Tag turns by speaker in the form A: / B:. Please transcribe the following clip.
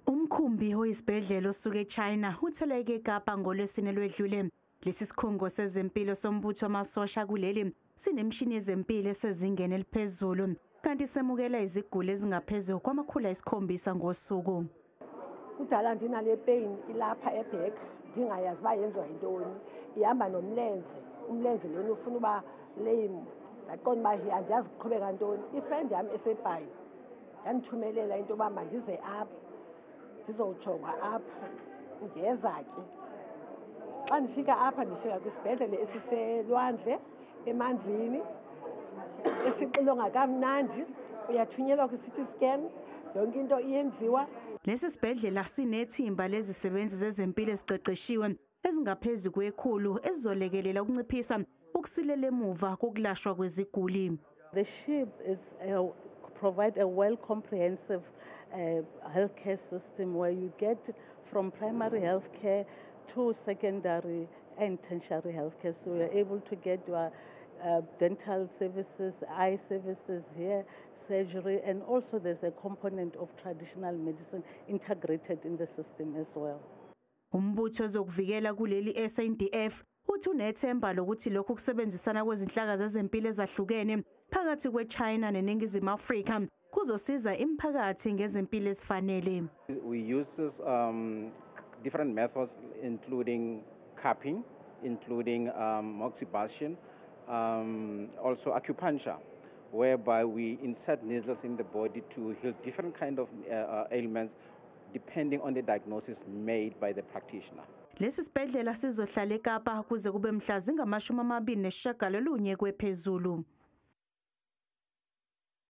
A: Umkhumbi oyisibhedlela osuka eChina utheleke eKapa ngoLwesine lwedlule. Lesi sikhungo sezempilo sombutho wamasosha kuleli sinemishini yezempilo esezingeni eliphezulu, kanti semukela iziguli ezingaphezulu kwama-700 ngosuku.
B: Kudala ndinale pain ilapha e-back, ndingayazi uba yenziwa yintoni. Ihamba nomlenze, umlenze lona ufuna uba lame. Ndaqonda uba andiyazi kuqhubeka ntoni. I-friend yam eseBhayi yandithumelela into yoba mandize apha, ndizowujongwa apha. Ndiyeza ke. Xa ndifika apha, ndifika kwisibhedlele esiselwandle, emanzini, esixilonga kamnandi. Uyathunyelwa kwi-CT scan, yonke into iyenziwa.
A: Lesi sibhedlela sinethimba lezisebenzi zezempilo eziqeqeshiwe ezingaphezu kwe-100 ezizolekelela ukunciphisa ukusilela emuva kokulashwa kweziguli.
C: The ship is provide a well comprehensive healthcare system where you get from primary healthcare to secondary and tertiary healthcare. So you're able to get your dental services, eye services here, surgery, and also there's a component of traditional medicine integrated in the system as well.
A: Umbutho wezokuvikela kuleli, SANDF, uthi unethemba lokuthi lokhu kusebenzisana kwezinhlaka zezempilo ezahlukene phakathi kweChina neNingizimu Afrika kuzosiza imiphakathi ngezempilo ezifanele.
D: We use different methods, including cupping, including moxibustion, also acupuncture, whereby we insert needles in the body to heal different kind of ailments depending on the diagnosis made by the practitioner.
A: Lesi sibhedlela sizohlala eKapa kuze kube mhla zingama-29 kwephezulu.